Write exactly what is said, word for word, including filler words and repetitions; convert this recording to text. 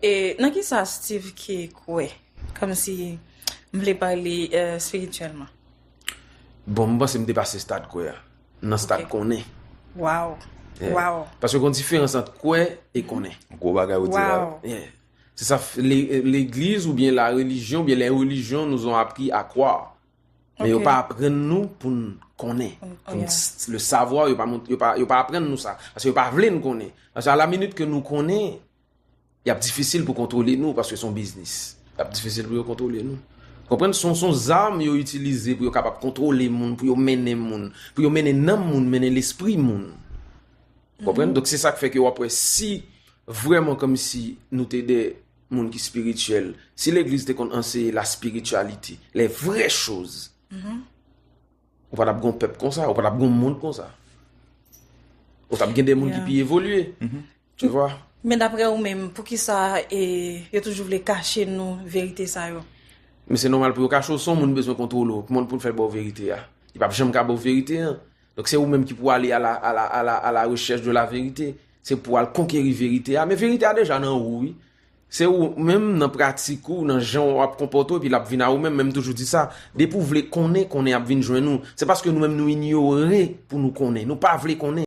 E nan ki sa Steve Kay kwè? Kòmsi m vle pale espirityèlman. Bon, m panse m depase stad kwè a. M nan stad konnen. Waw. Waw. Paske gen diferans ant kwè e konnen. Gwo bagay ou di la. Waw. Yeah. C'est ça, les- l'église ou bien la religion, ou bien les religions nous ont appris à croire. Men yo Ok. pa aprann nou pou n konnen. Pou n Yeah. s- le savoir, yo pa, mont- yo pa, yo pa aprann nou sa. Paske yo pa vle n konnen. Paske a la minit ke nou konnen, y ap difisil pou kontwole nou paske se yon biznis. Y ap difisil pou yo kontwole nou. Konprann? Se yon, se yon zam yo itilize pou yo kapab kontwole moun, pou yo mennen moun, pou yo mennen nanm moun, mennen lespri moun. Konprann? Donk se sa k fè ke w ap wè si vrèman kòmsi nou te de moun ki espirityèl, si legliz te konn anseye la spiritualité, les vraies choses, ou pa t ap gen yon pèp konsa, ou pa t ap gen yon mond konsa. Ou t ap gen de moun ki Yeah. pi evolye. Tu vois? Men daprè ou menm, poukisa e, yo toujou vle kache nou verite sa yo? Men se nòmal pou yo kache w, se yon moun bezwen kontwole w. Kòman pou l fè ba w verite a? Li p ap janm ka ba w verite an. Donk se ou menm ki pou ale a la, a la, a la, a la recherche de la vérité. Se pou al konkeri verite a. Men verite a deja nan ou, wi. Se ou menm nan pratik ou, nan jan w ap konpòte w, epi l ap vin a ou menm. Men m toujou di sa, depi w vle konnen, konnen ap vin jwenn ou. Se paske nou menm nou inyore pou nou konnen. Nou pa vle konnen.